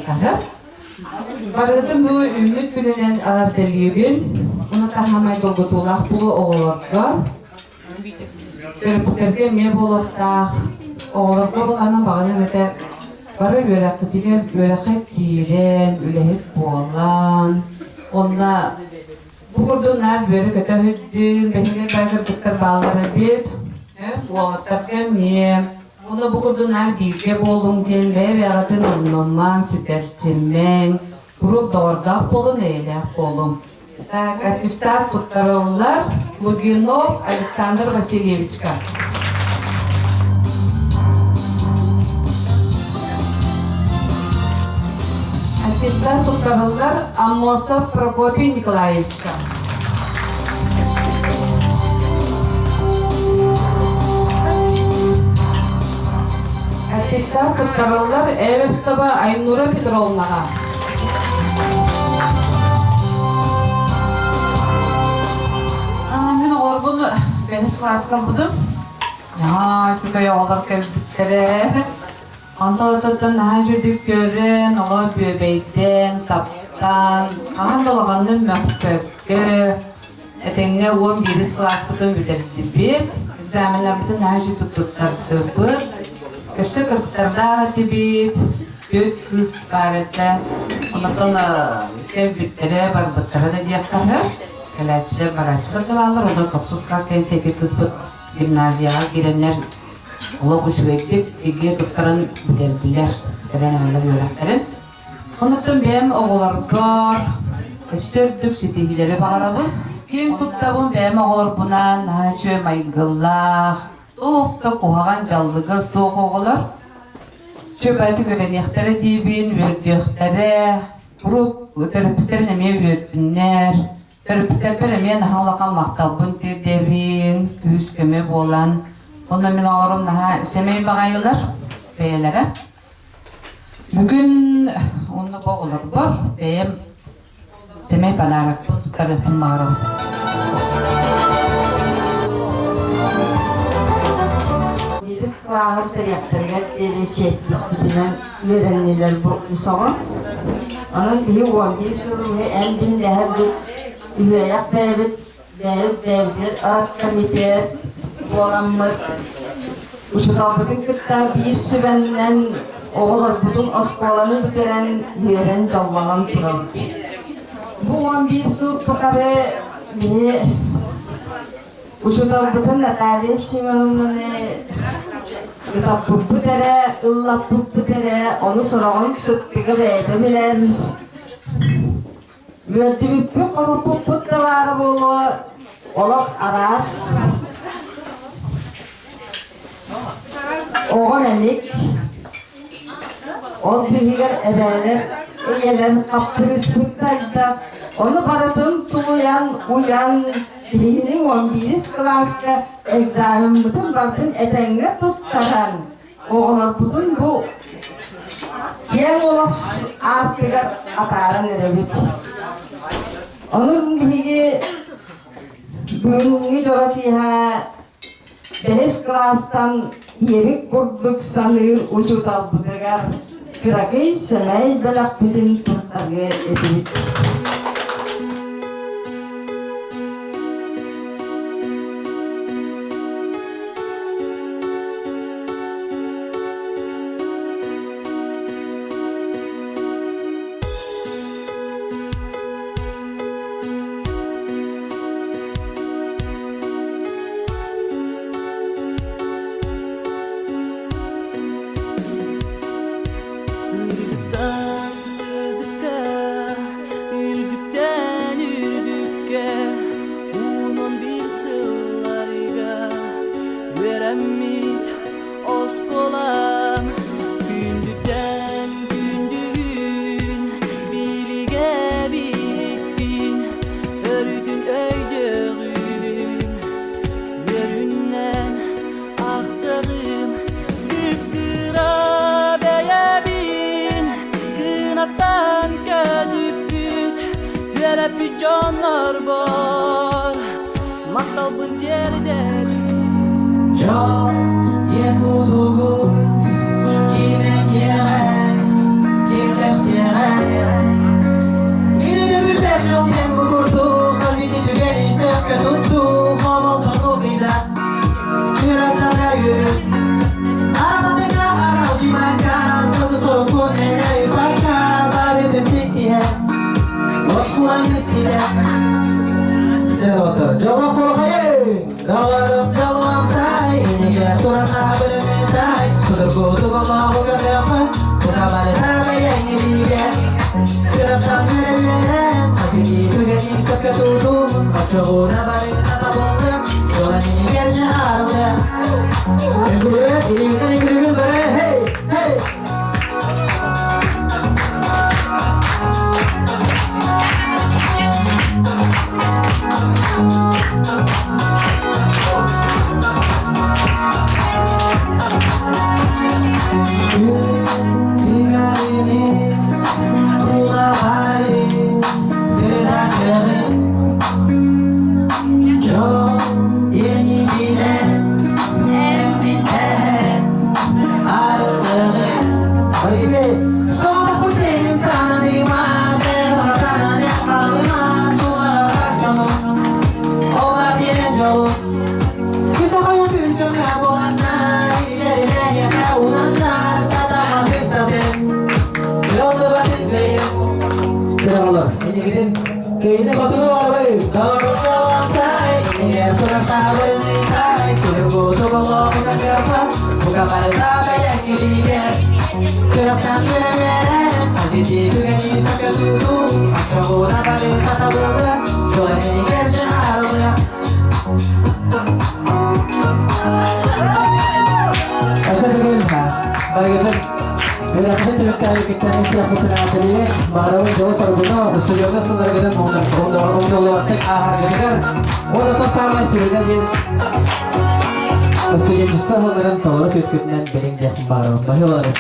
диэххэ сөп. Барыгытын бу үүммүт күнүнэн эҕэрдэлиибин. Уну таһаамай долгутуулаах буолуо оҕолорго. Төрөппүттэргэ эмиэ буолуохтаах. Оҕолорго буланан баҕарыам этэ бары үөрэххитигэр үөрэххэ киирэн, үлэһит буолан, уонна бу курдук наар үөрэ-көтө сылдьыын, бэһиэлэй баай кыргыттар бааллар эбит. Уолаттарга эмиэ. Уонна бу курдук наар бииргэ буолуҥ диэн бэйэ-бэйэҕитин умнумаҥ, сүтэрсимэҥ, куруук доҕордоох буолуҥ, эйэлээх буолуҥ. Так, аттестат туттарыллар Лугинов Александр Васильевичка. Аттестат туттарыллар Аммосов Прокопий Николаевичка. Аттестат туттарыллар Эверстова Айнура Петровнаҕа. Мин оҕолорбун бэһис кылааска ылбытым. Наһаа үчүгэй оҕолор кэлбиттэрэ. Онтон отуттан наһаа үчүгдүк көрөн, олор бүөбэйдээн, таптаан, хаһан да улаханнык мөхпөккө, этэҥҥэ 11 кылааспытын бүтэрдибит. Экзаменнарбытын наһаа үчүгдүк туттардыбыт. Өссө кыргыттардаах этибит. Түөрт кыыс баар этэ. Онтон кэлбиттэрэ, барбыттара да диэххэ сөп. Кэлээччилэр, барааччылар да бааллар. Онон тохсус класс кэнниттэн кыыспыт гимназияҕа киирэннэр олох үчүгэйдик ЕГЭ туттаран бүтэрдилэр. Бүтэрэн ыллар үөрэхтэрин. Онуттан бэйэм оҕолорбор өссө үрдүк ситиһиилэри баҕарабын. Киэн туттабын бэйэм оҕолорбунаан наһаа үчүгэй майгылаах, туох да куһаҕан дьаллыга суох оҕолор. Чөбөтүк үөрэниэхтэрэ диибин, үөрдүөхтэрэ, куруук төрөппүттэрин эмиэ үөрдүннэр. Төрөппүттэрбэр эмиэ наһаа улахан махталбын тиэрдэбин, күүс-көмө буолан. Онно мин оҕолорум наһаа сэмэй баҕайылар бэйэлэрэ. Бүгүн уонна бу оҕолорбор бэйэм сэмэй подарокпын туттарыахпын баҕарабын. Биирис кылааһым дириэктэригэр диэри сиэттиспитинэн үөрэннилэр бу үс оҕо. Онон биһи 11 сыл уһу эн биллэһэрбит, үһүөйэх бэйэбит бэйэбит бэйэбитигэр комитет буоламмыт учууталбытын кытта биир сүбэннэн оҕолорбутун оскуоланы бүтэрэн үөрэн дьоллонон турабыт. Бу 11 сыл тухары биһи учууталбытын Наталья Семеновнаны ытаппыппыт эрэ, ыллаппыппыт эрэ, ону сороҕун сыттыга бэйэтэ билэр. Үөрдүбүппүт, хомоппуппут да баара буолуо, олох араас. Оҕо мэник, ол биһигэр эбээлэр, ийэлэр хаппырыыспыттар ону барытын тулуйан, уйан, биһигини 11 кылааска экзамеммытын барытын этэҥҥэ туттаран, оҕолорбутун бу киэҥ олох аартыгар атааран эрэбит. Онон биһиги бүгүҥҥү дьоро киэһэ бэһис кылаастан ийэбит курдук саныыр учууталбытыгар кыракый сэмэй бэлэхпитин туттарыа этибит. Сырдыктан сырдыкка, үрдүктэн үрдүккэ, уунан биир сылларга үөрэммит оскуолам күндүттэн күндүгүн билигэ биһикпин өрүтүн өйдөҕүм үөрүнэн Ахтарым кыра бэйэбин кынаттан көтүппүт үөрэппит дьоннорбор махталбын тиэрдэбин Дьол диэн кутугун ким этиэҕэй, ким кэпсиэҕэй? Мин өйдөбүлбэр дьол диэн бу курдук, хас биирдии түгэни сөпкө туттуу, хомолтону ыйда, ыараттан да үөрүү. Арасатыга аралдьымакка, сылгы-соруккун элэ ыппакка, барытын ситтиһэ, оскуоланы ситэ. Доҕоттор, дьоллоох буолуохайыҥ! Доҕорум дьолуом сай, иннигэр турар наабырытай, судургутук олоҕу көрүөххэ, бука барыта бэйэҥ илиигэ. Кыраттан үөрэн, хатыйыы түгэни сөпкө тутуун, оччоҕуна барыта табыллыа, дьолон иннигэр дьэ арыллыа. Үҥкүлүөт, илиибитин үҥкүлүгүн бары, хей, хей! Инникитин Кейine хотугу барабай, доҕорум турар таабырынытай, судургутук олоҕуна кыапа, бука барыта бэйэҥ илиигэ. Кыраттан үөрэн, хабити түгэни сөпкө тутуу, оччоҕуна барыта табыллыа, дьол иннигэр дьэ арыллыа. Аса төгүл барыгытын үөрэххитин түмүктээбиккиттэн ис сүрэхпиттэн баҕарабын дьолу-соргуну, устудьуоннар сылларгытын умнуллубаттык ааһаргытыгар уонна саамай сүрүнэ диэн студенчество сылларын толору түөскүтүнэн билиҥ диэхпин баҕарабын. Баһыылары.